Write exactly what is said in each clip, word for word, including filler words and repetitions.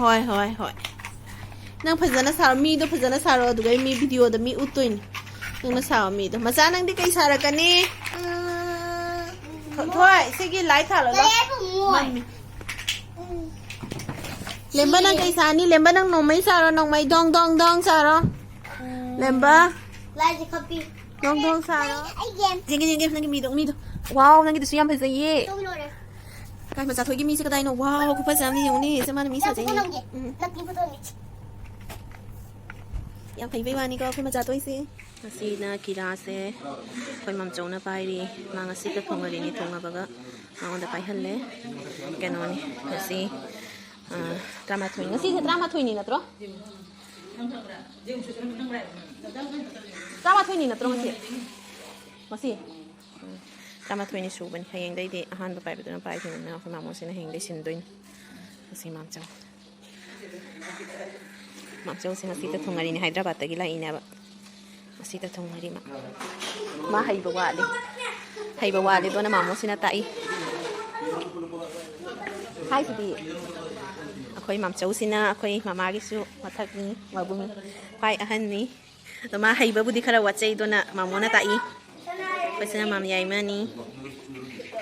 ꯍꯣꯏ, ꯍꯣꯏ, ꯍꯣꯏ꯫ ꯅꯪ ꯐꯖꯅ ꯁꯥꯔꯣ, ꯃꯤꯗꯣ ꯐꯖꯅ ꯁꯥꯔꯣ, ꯑꯗꯨꯒ ꯃꯤ ꯚꯤꯗꯤꯑꯣꯗ ꯃꯤ ꯎꯠꯇꯣꯏꯅꯤ꯫ ꯅꯪꯅ ꯁꯥꯕ ꯃꯤꯗꯣ꯫ ꯃꯆꯥ, ꯅꯪꯗꯤ ꯀꯩ ꯁꯥꯔꯛꯀꯅꯤ? ꯊꯣ-, ꯊꯣꯏ, ꯁꯤꯒꯤ ꯂꯥꯏꯠ ꯊꯥꯜꯂꯣ, ꯂꯥꯎ꯫ ꯃꯝꯃꯤ꯫ ꯂꯦꯝꯕ, ꯅꯪ ꯀꯩ ꯁꯥꯅꯤ? ꯂꯦꯝꯕ, ꯅꯪ ꯅꯣꯡꯃꯩ ꯁꯥꯔꯣ, ꯅꯣꯡꯃꯩ ꯗꯣꯡ, ꯗꯣꯡ, ꯗꯣꯡ ꯁꯥꯔꯣ꯫ ꯂꯦꯝꯕ꯫ ꯂꯥꯏꯁꯦ ꯀꯞꯄꯤ꯫ ꯗꯣꯡ, ꯗꯣꯡ ꯁꯥꯔꯣ꯫ ꯑꯩ ꯒꯦꯝ꯫ ꯌꯦꯡꯒꯦ, ꯌꯦꯡꯒꯦ, ꯅꯪꯒꯤ ꯃꯤꯗꯣ, ꯃꯤꯗꯣ꯫ ꯋꯥꯎ, ꯅꯪꯒꯤꯗꯨꯁꯨ ꯌꯥꯝ ꯐꯖꯩꯌꯦ꯫ ꯇꯧ ꯂꯣꯏꯔꯦ꯫ ꯀꯥꯏ, ꯃꯆꯥ ꯊꯣꯏꯒꯤ ꯃꯤꯁꯦ ꯀꯗꯥꯏꯅꯣ? ꯋꯥꯎ, ꯈꯨꯐꯖ ꯑꯃ ꯌꯦꯡꯉꯨꯅꯦ꯫ ꯁꯦ, ꯃꯥꯅ ꯃꯤ ꯁꯥꯖꯩꯅꯦ꯫ ꯅꯪꯒꯤ꯫ ꯎꯝ꯫ ꯅꯪꯒꯤ ꯐꯣꯇꯣꯅꯤ꯫ ꯌꯥꯝ ꯍꯩꯕꯩ ꯋꯥꯅꯤꯀꯣ, ꯑꯩꯈꯣꯏ ꯃꯆꯥ ꯊꯣꯏꯁꯦ꯫ ꯉꯁꯤꯅ ꯀꯤꯔꯥꯁꯦ ꯑꯩꯈꯣꯏ ꯃꯝꯆꯧꯅ ꯄꯥꯏꯔꯤ꯫ ꯃꯥ ꯉꯁꯤꯇ ꯊꯣꯡꯉꯔꯤꯅꯤ, ꯊꯣꯡꯉꯕꯒ ꯃꯉꯣꯟꯗ ꯄꯥꯏꯍꯜꯂꯦ꯫ ꯀꯩꯅꯣꯅꯤ ꯉꯁꯤ, ꯑ, ꯇꯔꯥꯃꯥꯊꯣꯏ, ꯉꯁꯤꯁꯦ ꯇꯔꯥꯃꯥꯊꯣꯏꯅꯤ ꯅꯠꯇ꯭ꯔꯣ? ꯇꯔꯥꯃꯥꯊꯣꯏꯅꯤ ꯅꯠꯇ꯭ꯔꯣ ꯉꯁꯤ? ꯉꯁꯤ? ꯎꯝ, ꯇꯔꯥꯃꯥꯊꯣꯏꯅꯤ ꯁꯨꯕꯅꯤ꯫ ꯍꯌꯦꯡꯗꯩꯗꯤ ꯑꯍꯥꯟꯕ ꯄꯥꯏꯕꯗꯨꯅ ꯄꯥꯏꯈꯤꯕꯅꯤꯅ ꯑꯩꯈꯣꯏ ꯃꯥꯃꯣꯁꯤꯅ ꯍꯌꯦꯡꯗꯩ ꯁꯤꯟꯗꯣꯏꯅꯤ꯫ ꯉꯁꯤ ꯃꯥꯝꯆꯧ꯫ ꯃꯥꯝꯆꯧꯁꯦ ꯉꯁꯤꯇ ꯊꯨꯡꯉꯔꯤꯅꯦ, ꯍꯥꯏꯗ꯭ꯔꯕꯥꯠꯇꯒꯤ ꯂꯥꯛꯏꯅꯦꯕ꯫ ꯉꯁꯤꯇ ꯊꯨꯡꯉꯔꯤ ꯃꯥ꯫ ꯃꯥ ꯍꯩꯕ ꯋꯥꯠꯂꯤ꯫ ꯍꯩꯕ ꯋꯥꯠꯂꯤꯗꯣꯅ ꯃꯥꯃꯣꯁꯤꯅ ꯇꯥꯛꯏ꯫ ꯍꯥꯏꯁꯤꯗꯤ ꯑꯩꯈꯣꯏ ꯃꯥꯝꯆꯧꯁꯤꯅ ꯑꯩꯈꯣꯏ ꯃꯃꯥꯒꯤꯁꯨ ꯃꯊꯛꯅꯤ, ꯃꯕꯨꯡ ꯈ꯭ꯋꯥꯏ ꯑꯍꯟꯅꯤ꯫ ꯑꯗꯣ ꯃꯥ ꯍꯩꯕꯕꯨꯗꯤ ꯈꯔ ꯋꯥꯠꯆꯩ, ꯑꯗꯨꯅ ꯃꯥꯃꯣꯅ ꯇꯥꯛꯏ꯫ ꯑꯩꯈꯣꯏꯁꯤꯅ ꯃꯥꯝ ꯌꯥꯏꯃꯅꯤ,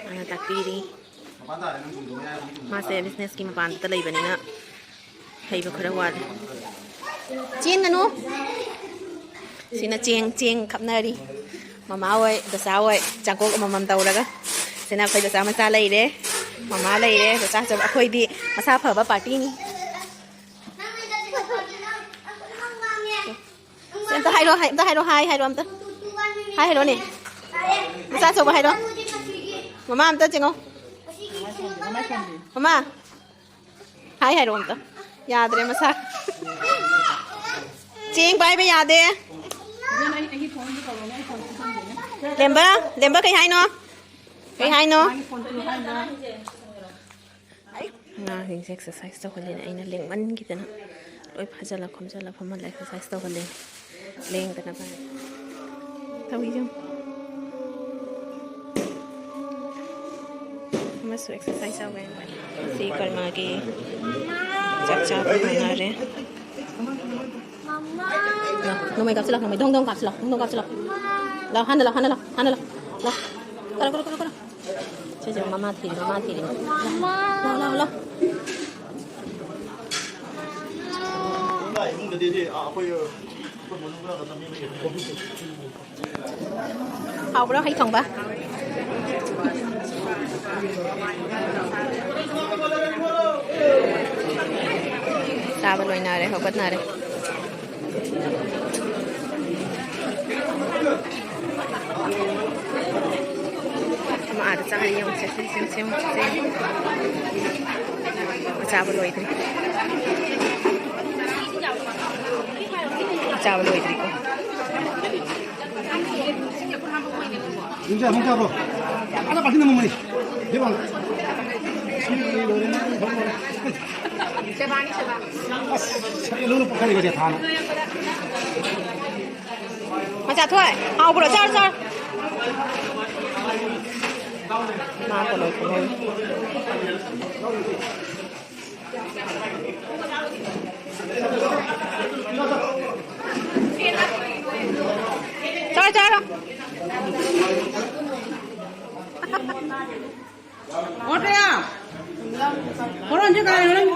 ꯃꯥꯅ ꯇꯥꯛꯄꯤꯔꯤ꯫ ꯃꯥꯁꯦ ꯕꯤꯖꯤꯅꯦꯁꯀꯤ ꯃꯄꯥꯟꯗ ꯂꯩꯕꯅꯤꯅ ꯍꯩꯕ ꯈꯔ ꯋꯥꯠꯂꯤ꯫ ꯆꯦꯟꯒꯅꯨ꯫ ꯁꯤꯅ ꯆꯦꯡ, ꯆꯦꯡ ꯈꯞꯅꯔꯤ꯫ ꯃꯃꯥ ꯍꯣꯏ, ꯗꯁꯥ ꯍꯣꯏ, ꯆꯥꯛꯀꯣꯛ ꯑꯃꯃꯝ ꯇꯧꯔꯒ꯫ ꯁꯤꯅ ꯑꯩꯈꯣꯏ ꯗꯁꯥ ꯃꯆꯥ ꯂꯩꯔꯦ, ꯃꯃꯥ ꯂꯩꯔꯦ, ꯗꯁꯥ ꯑꯆꯧꯕ꯫ ꯑꯩꯈꯣꯏꯗꯤ ꯃꯁꯥ ꯐꯕ ꯄꯥꯔꯇꯤꯅꯤ꯫ ꯁꯤ ꯑꯝꯇ ꯍꯥꯏꯔꯣ, ꯍꯥꯏ-, ꯑꯝꯇ ꯍꯥꯏꯔꯣ, ꯍꯥꯏ ꯍꯥꯏꯔꯣ ꯑꯝꯇ꯫ ꯍꯥꯏ ꯍꯥꯏꯔꯣꯅꯦ꯫ ꯃꯆꯥ ꯑꯆꯧꯕ ꯍꯥꯏꯔꯣ꯫ ꯃꯃꯥ ꯑꯝꯇ ꯆꯦꯡꯉꯣ꯫ ꯃꯃꯥ꯫ ꯍꯥꯏ ꯍꯥꯏꯔꯣ ꯑꯝꯇ꯫ ꯌꯥꯗ꯭ꯔꯦ ꯃꯁꯥ꯫ ꯆꯦꯡ ꯄꯥꯏꯕ ꯌꯥꯗꯦ꯫ ꯂꯦꯝꯕ, ꯂꯦꯝꯕ ꯀꯩ ꯍꯥꯏꯅꯣ? ꯀꯩ ꯍꯥꯏꯅꯣ? ꯑꯉꯥꯡꯁꯤꯡꯁꯦ ꯑꯦꯛꯁꯔꯁꯥꯏꯁ ꯇꯧꯍꯜꯂꯦꯅ ꯑꯩꯅ ꯂꯦꯡꯃꯟꯈꯤꯗꯅ ꯂꯣꯏ ꯐꯥꯖꯜꯂ ꯈꯣꯝꯖꯜꯂ ꯐꯝꯍꯜꯂ ꯑꯦꯛꯁꯔꯁꯥꯏꯁ ꯇꯧꯍꯜꯂꯦ꯫ ꯂꯦꯡꯗꯅꯕ꯫ ꯇꯧꯏꯁꯦ ꯌꯦꯡꯉꯨ꯫ ꯑꯃꯁꯨ ꯑꯦꯛꯁꯔꯁꯥꯏꯁ ꯇꯧꯋꯦ꯫ ꯁꯤ ꯀꯔꯃꯒꯤ ꯆꯥꯛ ꯆꯥꯕ ꯂꯣꯏꯅꯔꯦ꯫ ꯂꯥꯎ, ꯅꯣꯡꯃꯩ ꯀꯥꯞꯁꯤꯜꯂꯣ, ꯅꯣꯡꯃꯩ ꯗꯣꯡ ꯗꯣꯡ ꯀꯥꯞꯁꯤꯜꯂꯣ, ꯗꯣꯡ ꯗꯣꯡ ꯀꯥꯞꯁꯤꯜꯂꯣ꯫ ꯂꯥꯎ, ꯍꯥꯟꯅ ꯂꯥꯎ, ꯍꯥꯟꯅ ꯂꯥꯎ, ꯍꯥꯟꯅ ꯂꯥꯎ꯫ ꯂꯥꯎ꯫ ꯀꯔꯣ, ꯀꯔꯣ, ꯀꯔꯣ, ꯀꯔꯣ꯫ ꯁꯤꯁꯦ ꯃꯃꯥ ꯊꯤꯔꯤ, ꯃꯃꯥ ꯊꯤꯔꯤ꯫ ꯂꯥꯎ, ꯂꯥꯎ, ꯂꯥꯎ꯫ ꯍꯥꯎꯕ꯭ꯔꯣ ꯍꯩ ꯊꯣꯡꯕ? ꯆꯥꯕ ꯂꯣꯏꯅꯔꯦ, ꯍꯧꯒꯠꯅꯔꯦ꯫ ꯑꯃ ꯑꯥꯗ ꯆꯥꯔꯤ ꯌꯦꯡꯉꯨꯁꯦ꯫ ꯁꯦ, ꯁꯦ, ꯁꯦ, ꯁꯦ꯫ ꯆꯥꯕ ꯂꯣꯏꯗ꯭ꯔꯤ꯫ ꯆꯥꯕ ꯂꯣꯏꯗ꯭ꯔꯤꯀꯣ꯫ ꯌꯨꯝꯁꯦ ꯑꯃꯨꯛ ꯆꯥꯕ꯭ꯔꯣ? ꯑꯥꯗ ꯕꯥꯜꯇꯤꯟ ꯑꯃ ꯃꯅꯤ꯫ ꯗꯦꯕꯥꯡ꯫ ꯑꯁ, ꯁꯛꯑꯦ ꯂꯣꯏꯅ ꯄꯣꯛꯈꯥꯏꯔꯦ ꯊꯥꯅ꯫ ꯃꯆꯥ ꯊꯣꯏ, ꯍꯥꯎꯕ꯭ꯔꯣ? ꯆꯥꯔꯣ, ꯆꯥꯔꯣ꯫ ꯃꯥ ꯀꯣꯂꯣꯏ ꯈꯨꯝꯍꯧꯔꯤ꯫ ꯆꯥꯔꯣ, ꯆꯥꯔꯣ꯫ ꯍꯣꯔꯦꯟꯁꯦ ꯀꯅꯥ ꯍꯣꯔꯦꯟ?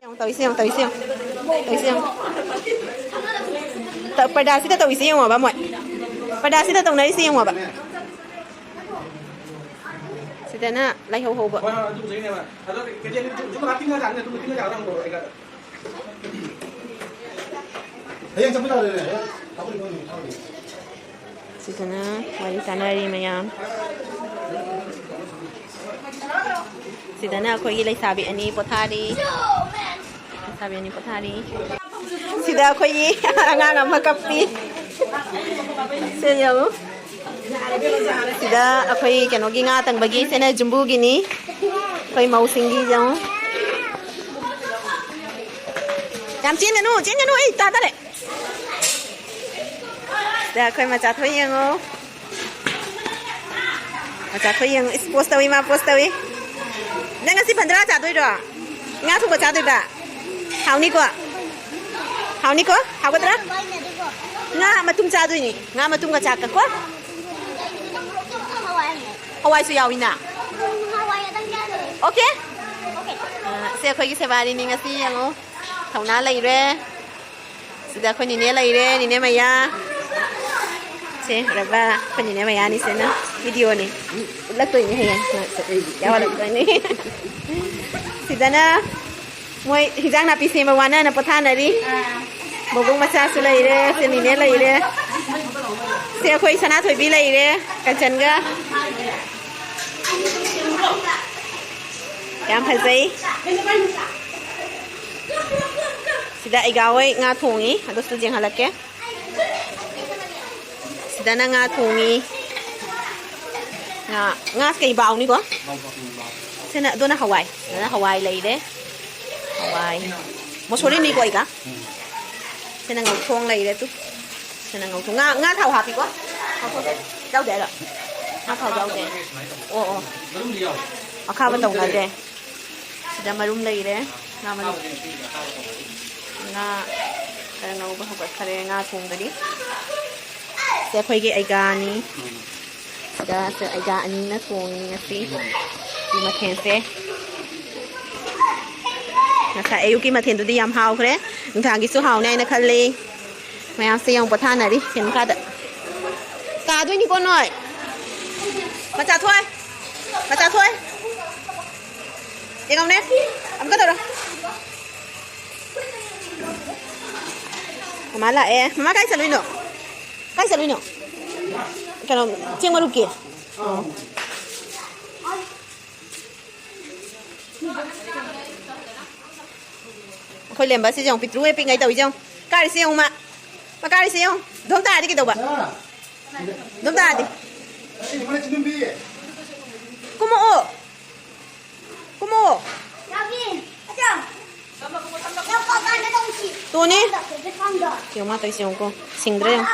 ꯌꯦꯡꯉꯨ, ꯇꯧꯔꯤꯁꯦ ꯌꯦꯡꯉꯨ, ꯇꯧꯔꯤꯁꯦ ꯌꯦꯡꯉꯨ꯫ ꯇꯧꯔꯤꯁꯦ ꯌꯦꯡꯉꯨ꯫ ꯇ-, ꯄꯔꯗꯥꯁꯤꯗ ꯇꯧꯔꯤꯁꯦ ꯌꯦꯡꯉꯣꯕ ꯃꯣꯏ꯫ ꯄꯔꯗꯥꯁꯤꯗ ꯇꯧꯅꯔꯤꯁꯦ ꯌꯦꯡꯉꯣꯕ꯫ ꯁꯤꯗꯅ ꯂꯥꯏꯍꯧ ꯍꯧꯕ꯫ ꯍꯌꯦꯡ ꯆꯠꯄ ꯌꯥꯔꯦꯅꯦ꯫ ꯁꯤꯗꯅ ꯋꯥꯔꯤ ꯁꯥꯟꯅꯔꯤ ꯃꯌꯥꯝ꯫ ꯁꯤꯗꯅ ꯑꯩꯈꯣꯏꯒꯤ ꯂꯩꯁꯥꯕꯤ ꯑꯅꯤ ꯄꯣꯊꯥꯔꯤ꯫ ꯂꯩꯁꯥꯕꯤ ꯑꯅꯤ ꯄꯣꯊꯥꯔꯤ꯫ ꯁꯤꯗ ꯑꯩꯈꯣꯏꯒꯤ ꯑꯉꯥꯡ ꯑꯃ ꯀꯞꯄꯤ꯫ ꯁꯦ ꯌꯦꯡꯉꯨ꯫ ꯁꯤꯗ ꯑꯩꯈꯣꯏ ꯀꯩꯅꯣꯒꯤ ꯉꯥ ꯇꯪꯕꯒꯤ, ꯁꯤꯅ ꯖꯨꯝꯕꯨꯒꯤꯅꯤ꯫ ꯑꯩꯈꯣꯏ ꯃꯧꯁꯤꯡꯒꯤ ꯌꯦꯡꯉꯨ꯫ ꯌꯥꯝ ꯆꯦꯟꯒꯅꯨ, ꯆꯦꯟꯒꯅꯨ, ꯑꯩ ꯇꯥꯗꯔꯦ꯫ ꯁꯤꯗ ꯑꯩꯈꯣꯏ ꯃꯆꯥ ꯊꯣꯏ ꯌꯦꯡꯉꯣ꯫ ꯃꯆꯥ ꯊꯣꯏ ꯌꯦꯡꯉꯣ꯫ ꯏꯁ, ꯄꯣꯁ ꯇꯧꯏ, ꯃꯥ ꯄꯣꯁ ꯇꯧꯏ꯫ ꯅꯪ ꯉꯁꯤ ꯐꯟꯗ꯭ꯔꯥ ꯆꯥꯗꯣꯏꯔꯣ? ꯉꯥ ꯊꯣꯡꯕ ꯆꯥꯗꯣꯏꯕ? ꯍꯥꯎꯅꯤꯀꯣ? ꯍꯥꯎꯅꯤꯀꯣ? ꯍꯥꯎꯒꯗ꯭ꯔꯥ? ꯉꯥ ꯃꯇꯨꯝ ꯆꯥꯗꯣꯏꯅꯤ꯫ ꯉꯥ ꯃꯇꯨꯝꯒ ꯆꯥꯛꯀ ꯀꯣ? ꯍꯋꯥꯏꯁꯨ ꯌꯥꯎꯏꯅ? ꯑꯣꯀꯦ? ꯑ, ꯁꯦ ꯑꯩꯈꯣꯏꯒꯤ ꯁꯦꯕꯥꯔꯤꯅꯤ ꯉꯁꯤ ꯌꯦꯡꯉꯣ꯫ ꯊꯧꯅꯥ ꯂꯩꯔꯦ꯫ ꯁꯤꯗ ꯑꯩꯈꯣꯏ ꯅꯤꯅꯦ ꯂꯩꯔꯦ, ꯅꯤꯅꯦ ꯃꯌꯥ꯫ ꯁꯦ, ꯔꯕꯥ, ꯑꯩꯈꯣꯏ ꯅꯤꯅꯦ ꯃꯌꯥꯅꯤꯁꯤꯅ ꯚꯤꯗꯤꯑꯣꯅꯤ꯫ ꯎꯠꯂꯛꯇꯣꯏꯅꯤ ꯍꯌꯦꯡ꯫ ꯌꯥꯎꯍꯜꯂꯛꯇꯣꯏꯅꯤ꯫ ꯁꯤꯗꯅ ꯃꯣꯏ ꯍꯤꯟꯖꯥꯡ ꯅꯥꯄꯤ ꯁꯦꯝꯕ ꯋꯥꯅꯅ ꯄꯣꯊꯥꯅꯔꯤ꯫ ꯕꯣꯕꯣꯛ ꯃꯆꯥꯁꯨ ꯂꯩꯔꯦ, ꯁꯦ ꯅꯤꯅꯦ ꯂꯩꯔꯦ꯫ ꯁꯦ ꯑꯩꯈꯣꯏ ꯁꯅꯥꯊꯣꯏꯕꯤ ꯂꯩꯔꯦ, ꯀꯟꯆꯟꯒ꯫ ꯌꯥꯝ ꯐꯖꯩ꯫ ꯁꯤꯗ ꯑꯩꯒꯥ ꯍꯣꯏ ꯉꯥ ꯊꯣꯡꯉꯤ, ꯑꯗꯨꯁꯨ ꯌꯦꯡꯍꯜꯂꯛꯀꯦ꯫ ꯁꯤꯗꯅ ꯉꯥ ꯊꯣꯡꯉꯤ꯫ ꯉꯥ, ꯉꯥ ꯀꯩ ꯕꯥꯎꯅꯤꯀꯣ? ꯁꯤꯅ, ꯑꯗꯨꯅ ꯍꯋꯥꯏ꯫ ꯑꯗꯨꯅ ꯍꯋꯥꯏ ꯂꯩꯔꯦ꯫ ꯍꯋꯥꯏ꯫ ꯃꯣꯁꯣꯔꯤꯅꯤꯀꯣ ꯑꯩꯒꯥ? ꯁꯤꯅ ꯉꯧꯊꯣꯡ ꯂꯩꯔꯦ ꯇꯨ꯫ ꯁꯤꯅ ꯉꯧꯊꯣꯡ꯫ ꯉꯥ, ꯉꯥ ꯊꯥꯎ ꯍꯥꯞꯄꯤꯀꯣ? ꯌꯥꯎꯗꯦ ꯍꯥꯏꯔꯣ? ꯉꯥ ꯊꯥꯎ ꯌꯥꯎꯗꯦ꯫ ꯑꯣ, ꯑꯣ꯫ ꯑꯈꯥꯕ ꯇꯧꯅꯗꯦ꯫ ꯁꯤꯗ ꯃꯔꯨꯝ ꯂꯩꯔꯦ꯫ ꯉꯥ ꯃꯔꯨꯝ꯫ ꯉꯥ ꯈꯔ ꯉꯧꯕ ꯍꯧꯒꯠꯈꯔꯦ꯫ ꯉꯥ ꯊꯣꯡꯒꯅꯤ꯫ ꯁꯤ ꯑꯩꯈꯣꯏꯒꯤ ꯑꯩꯒꯥꯅꯤ꯫ ꯁꯤꯗ ꯑꯩꯒꯥ ꯑꯅꯤꯅ ꯊꯣꯡꯉꯤ ꯉꯁꯤ꯫ ꯁꯤ ꯃꯊꯦꯜꯁꯦ꯫ ꯉꯁꯥꯏ ꯑꯌꯨꯛꯀꯤ ꯃꯊꯦꯜꯗꯨꯗꯤ ꯌꯥꯝ ꯍꯥꯎꯈ꯭ꯔꯦ꯫ ꯅꯨꯡꯗꯥꯡꯒꯤꯁꯨ ꯍꯥꯎꯅꯤ ꯍꯥꯏꯅ ꯈꯜꯂꯤ꯫ ꯃꯌꯥꯝꯁꯦ ꯌꯦꯡꯉꯨ ꯄꯣꯊꯥꯅꯔꯤ ꯐꯦꯟ ꯃꯈꯥꯗ꯫ ꯇꯥꯗꯣꯏꯅꯤꯀꯣ ꯅꯣꯏ꯫ ꯃꯆꯥ ꯊꯣꯏ꯫ ꯃꯆꯥ ꯊꯣꯏ꯫ ꯌꯦꯡꯉꯝꯅꯦ꯫ ꯑꯃꯨꯛꯀ ꯇꯧꯔꯣ꯫ ꯃꯃꯥ ꯂꯥꯛꯑꯦ꯫ ꯃꯃꯥ ꯀꯥꯏ ꯆꯠꯂꯨꯏꯅꯣ? ꯀꯥꯏ ꯆꯠꯂꯨꯏꯅꯣ? ꯀꯩꯅꯣ, ꯆꯦꯡ ꯃꯔꯨꯞꯀꯤ? ꯑꯣ꯫ ꯑꯩꯈꯣꯏ ꯂꯦꯝꯕꯁꯤꯁꯦ ꯌꯦꯡꯉꯨ, ꯄꯤꯛꯇ꯭ꯔꯨ ꯍꯦꯛ ꯄꯤꯛꯉꯩ ꯇꯧꯔꯤꯁꯦ ꯌꯦꯡꯉꯨ꯫ ꯀꯥꯔꯤꯁꯦ ꯌꯦꯡꯉꯨ ꯃꯥ꯫ ꯃꯥ ꯀꯥꯔꯤꯁꯦ ꯌꯦꯡꯉꯨ꯫ ꯏꯗꯣꯝ ꯇꯥꯔꯗꯤ ꯀꯩꯗꯧꯕ? ꯏꯗꯣꯝ ꯇꯥꯔꯗꯤ꯫ ꯀꯨꯝꯃꯛꯑꯣ꯫ ꯀꯨꯝꯃꯛꯑꯣ꯫ ꯇꯣꯅꯤ꯫ ꯌꯦꯡꯉꯣ ꯃꯥ ꯇꯧꯔꯤꯁꯦ ꯌꯦꯡꯉꯨꯀꯣ꯫ ꯁꯤꯡꯗ꯭ꯔꯥ ꯌꯦꯡꯉꯣ꯫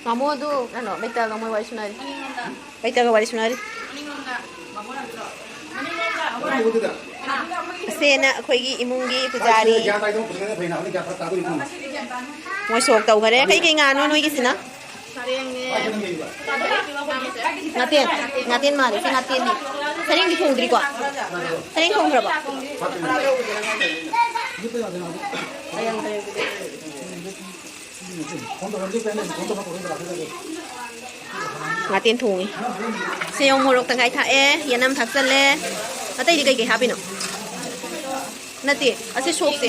ꯃꯥꯃꯣ ꯑꯗꯨ ꯀꯩꯅꯣ, ꯃꯩꯇꯜꯒ ꯃꯣꯏ ꯋꯥꯔꯤ ꯁꯥꯟꯅꯔꯤ꯫ ꯃꯩꯇꯜꯒ ꯋꯥꯔꯤ ꯁꯥꯟꯅꯔꯤ꯫ ꯑꯁꯦꯅ ꯑꯩꯈꯣꯏꯒꯤ ꯏꯃꯨꯡꯒꯤ ꯄꯨꯖꯥꯔꯤ꯫ ꯃꯣꯏ ꯁꯣꯛ ꯇꯧꯈꯔꯦ꯫ ꯀꯩꯀꯩ ꯉꯥꯅꯣ ꯅꯣꯏꯒꯤꯁꯤꯅ? ꯉꯥꯇꯦꯟ꯫ ꯉꯥꯇꯦꯟ ꯃꯥꯜꯂꯦ꯫ ꯁꯤ ꯉꯥꯇꯦꯟꯅꯤ꯫ ꯁꯔꯦꯡꯗꯤ ꯊꯣꯡꯗ꯭ꯔꯤꯀꯣ? ꯁꯔꯦꯡ ꯊꯣꯡꯈ꯭ꯔꯕꯣ? ꯉꯥꯇꯦꯟ ꯊꯣꯡꯉꯤ꯫ ꯁꯦ ꯌꯦꯡꯉꯨ, ꯃꯣꯔꯣꯛ ꯇꯪꯈꯥꯏ ꯊꯥꯛꯑꯦ, ꯌꯦꯅꯝ ꯊꯥꯛꯆꯜꯂꯦ꯫ ꯑꯇꯩꯗꯤ ꯀꯩꯀꯩ ꯍꯥꯞꯄꯤꯅꯣ? ꯅꯠꯇꯦ, ꯑꯁꯤ ꯁꯣꯛꯁꯦ꯫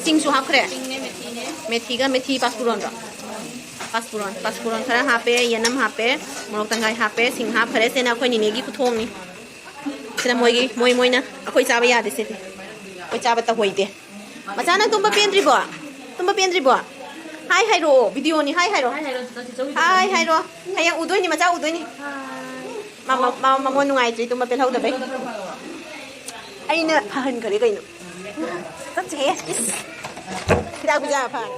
ꯆꯤꯡꯁꯨ ꯍꯥꯞꯈ꯭ꯔꯦ꯫ ꯃꯦꯊꯤꯒ, ꯃꯦꯊꯤ ꯄꯥꯁꯄꯨꯔꯣꯟꯗꯣ꯫ ꯄꯥꯁꯄꯨꯔꯣꯟ, ꯄꯥꯁꯄꯨꯔꯣꯟ ꯈꯔ ꯍꯥꯞꯄꯦ, ꯌꯦꯅꯝ ꯍꯥꯞꯄꯦ, ꯃꯣꯔꯣꯛ ꯇꯪꯈꯥꯏ ꯍꯥꯞꯄꯦ, ꯁꯤꯡ ꯍꯥꯞꯈ꯭ꯔꯦ꯫ ꯁꯤꯅ ꯑꯩꯈꯣꯏ ꯅꯤꯅꯦꯒꯤ ꯈꯨꯊꯣꯡꯅꯤ꯫ ꯁꯤꯅ ꯃꯣꯏꯒꯤ, ꯃꯣꯏ, ꯃꯣꯏꯅ꯫ ꯑꯩꯈꯣꯏ ꯆꯥꯕ ꯌꯥꯗꯦ ꯁꯤꯗꯤ꯫ ꯑꯩꯈꯣꯏ ꯆꯥꯕ ꯇꯧꯍꯩꯗꯦ꯫ ꯃꯆꯥ, ꯅꯪ ꯇꯨꯝꯕ ꯄꯦꯟꯗ꯭ꯔꯤꯕꯣ? ꯇꯨꯝꯕ ꯄꯦꯟꯗ꯭ꯔꯤꯕꯣ? ꯍꯥꯏ ꯍꯥꯏꯔꯛꯑꯣ, ꯚꯤꯗꯤꯑꯣꯅꯤ, ꯍꯥꯏ ꯍꯥꯏꯔꯣ꯫ ꯍꯥꯏ ꯍꯥꯏꯔꯣ, ꯆꯤꯆꯧ ꯍꯥꯏ ꯍꯥꯏꯔꯣ꯫ ꯍꯌꯦꯡ ꯎꯗꯣꯏꯅꯤ, ꯃꯆꯥ ꯎꯗꯣꯏꯅꯤ꯫ ꯃꯥ, ꯃꯥ, ꯃꯥ, ꯃꯃꯣꯟ ꯅꯨꯡꯉꯥꯏꯇ꯭ꯔꯤ ꯇꯨꯝꯕ ꯄꯦꯜꯍꯧꯗꯕꯩ꯫ ꯑꯩꯅ ꯐꯍꯟꯈꯔꯦ ꯀꯩꯅꯣ꯫ ꯆꯠꯁꯦꯍꯦ, ꯏꯁ꯫ ꯍꯤꯗꯥꯛ ꯄꯤꯖꯔ ꯐꯔꯦ꯫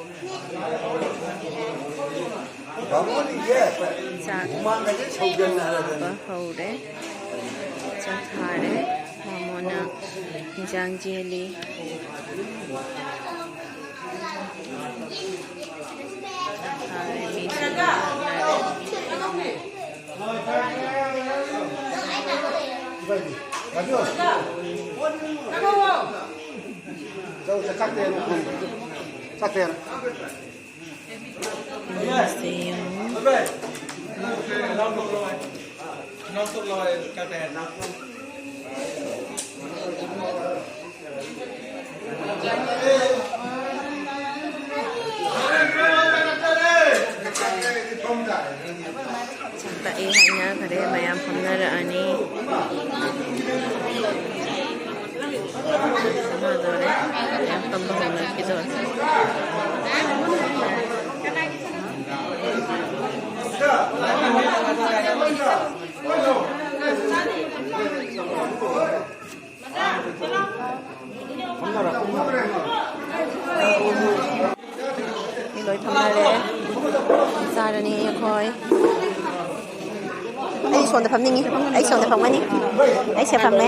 ꯆꯥꯛ ꯆꯥꯕ ꯍꯧꯔꯦ꯫ ꯆꯥꯛ ꯊꯥꯔꯦ꯫ ꯃꯃꯣꯅ ꯏꯟꯖꯥꯡ ꯆꯦꯜꯂꯤ꯫ ꯆꯥꯛ ꯊꯥꯔꯦ꯫ ꯃꯤꯁꯨ ꯂꯥꯛꯅꯔꯦ꯫ ꯆꯥꯛꯇꯦꯅ꯫ ꯌꯦꯡꯉꯨ꯫ ꯆꯥꯛ ꯀꯛꯑꯦ ꯍꯥꯏꯅꯈꯔꯦ꯫ ꯃꯌꯥꯝ ꯐꯝꯅꯔꯛꯑꯅꯤ꯫ ꯐꯝꯅꯗꯣꯔꯦ꯫ ꯃꯌꯥꯝ ꯐꯝꯕ ꯍꯧꯅꯈꯤꯗꯣꯔꯦ꯫ ꯃꯤ ꯂꯣꯏ ꯐꯝꯅꯔꯦ꯫ ꯆꯥꯔꯅꯤ ꯑꯩꯈꯣꯏ꯫ ꯑꯩ ꯁꯣꯝꯗ ꯐꯝꯅꯤꯡꯉꯤ꯫ ꯑꯩ ꯁꯣꯝꯗ ꯐꯝꯒꯅꯤ꯫ ꯑꯩ ꯁꯤꯗ ꯐꯝꯃꯦ꯫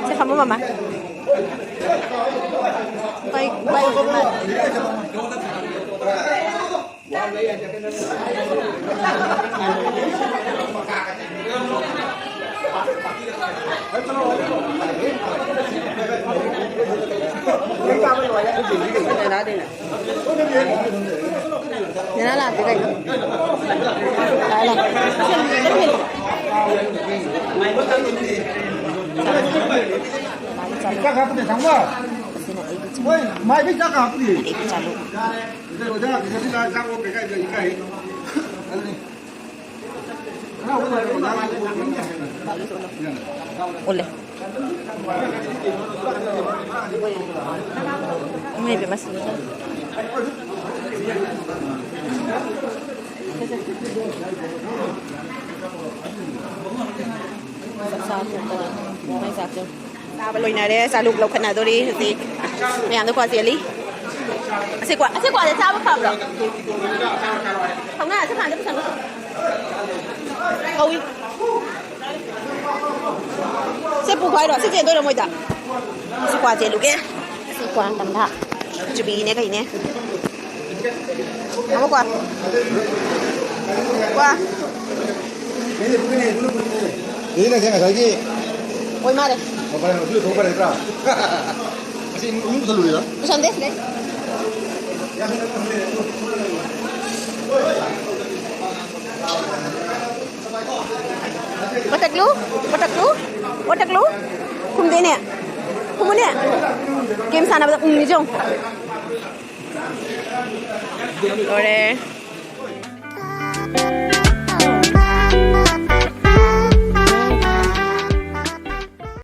ꯁꯤ ꯐꯝꯃꯣ, ꯃꯃꯥ꯫ ꯎꯄꯥꯏ, ꯎꯄꯥꯏ ꯑꯣꯏꯗꯣꯏ ꯃꯥꯜꯂꯦ꯫ ꯅꯦꯅꯥ ꯂꯥꯛꯇꯦ ꯀꯩꯅꯣ? ꯂꯥꯛꯑꯦ, ꯂꯥꯛꯑꯦ꯫ ꯆꯥꯛ ꯍꯥꯞꯄꯨꯅꯦ, ꯊꯝꯃꯣ꯫ ꯁꯤꯅ ꯑꯩꯒꯤ ꯆꯥꯛ꯫ ꯃꯣꯏ ꯃꯥꯏꯕꯤ ꯆꯥꯛ ꯍꯥꯞꯄꯨꯅꯦ꯫ ꯑꯩꯒꯤ ꯆꯥꯛ꯫ ꯑꯣꯖꯥ, ꯑꯣꯖꯥ, ꯆꯥꯛ ꯑꯣꯛꯈ꯭ꯔꯦ ꯀꯥꯏꯗ ꯏꯀꯥꯏ꯫ ꯑꯗꯨꯅꯤ꯫ ꯎꯠꯂꯦ꯫ ꯏꯃꯥꯏ ꯄꯦꯝꯃ, ꯁꯤꯅꯤ꯫ ꯆꯥꯛ ꯆꯥ ꯊꯣꯛꯇꯅ ꯃꯩ ꯆꯥꯛꯁꯦ꯫ ꯆꯥꯕ ꯂꯣꯏꯅꯔꯦ꯫ ꯆꯥꯂꯨꯛ ꯂꯧꯈꯠꯅꯗꯣꯔꯤ ꯍꯧꯖꯤꯛ꯫ ꯃꯌꯥꯝꯗꯣ ꯀ꯭ꯋꯥ ꯆꯦꯜꯂꯤ꯫ ꯑꯁꯤ ꯀ꯭ꯋꯥ, ꯑꯁꯤ ꯀ꯭ꯋꯥꯁꯦ ꯆꯥꯕ ꯐꯕ꯭ꯔꯣ? ꯊꯧꯅꯥ ꯑꯁꯤ ꯐꯥꯟꯗ ꯄꯨꯁꯟꯕ꯫ ꯀꯧꯏ꯫ ꯁꯦ ꯄꯨꯈꯣ ꯍꯥꯏꯔꯣ? ꯁꯤ ꯆꯦꯟꯗꯣꯏꯔꯣ ꯃꯣꯏꯗ? ꯁꯤ ꯀ꯭ꯋꯥ ꯆꯦꯜꯂꯨꯒꯦ꯫ ꯁꯤ ꯀ꯭ꯋꯥ ꯇꯝꯊꯥ꯫ ꯆꯨꯕꯤꯅꯦ ꯀꯩꯅꯦ꯫ ꯑꯃꯨꯛ ꯀ꯭ꯋꯥ꯫ ꯀ꯭ꯋꯥ꯫ ꯁꯤꯅ ꯁꯦ ꯉꯁꯥꯏꯒꯤ ꯑꯣꯏ ꯃꯥꯜꯂꯦ꯫ ꯊꯣꯡ ꯐꯔꯦ, ꯃꯆꯨ ꯊꯣꯡ ꯐꯔꯦ ꯅꯠꯇ꯭ꯔꯥ? ꯑꯁꯤ ꯏꯃꯨꯡ ꯄꯨꯁꯜꯂꯨꯔꯤꯔꯣ? ꯄꯨꯁꯟꯗꯦ, ꯂꯩ꯫ ꯋꯥꯇꯛꯂꯨ, ꯋꯥꯇꯛꯂꯨ, ꯋꯥꯇꯛꯂꯨ꯫ ꯈꯨꯝꯗꯦꯅꯦ꯫ ꯈꯨꯝꯃꯨꯅꯦ꯫ ꯒꯦꯝ ꯁꯥꯟꯅꯕꯗ ꯎꯪꯉꯤꯁꯦ ꯌꯦꯡꯉꯨ꯫ ꯂꯣꯏꯔꯦ꯫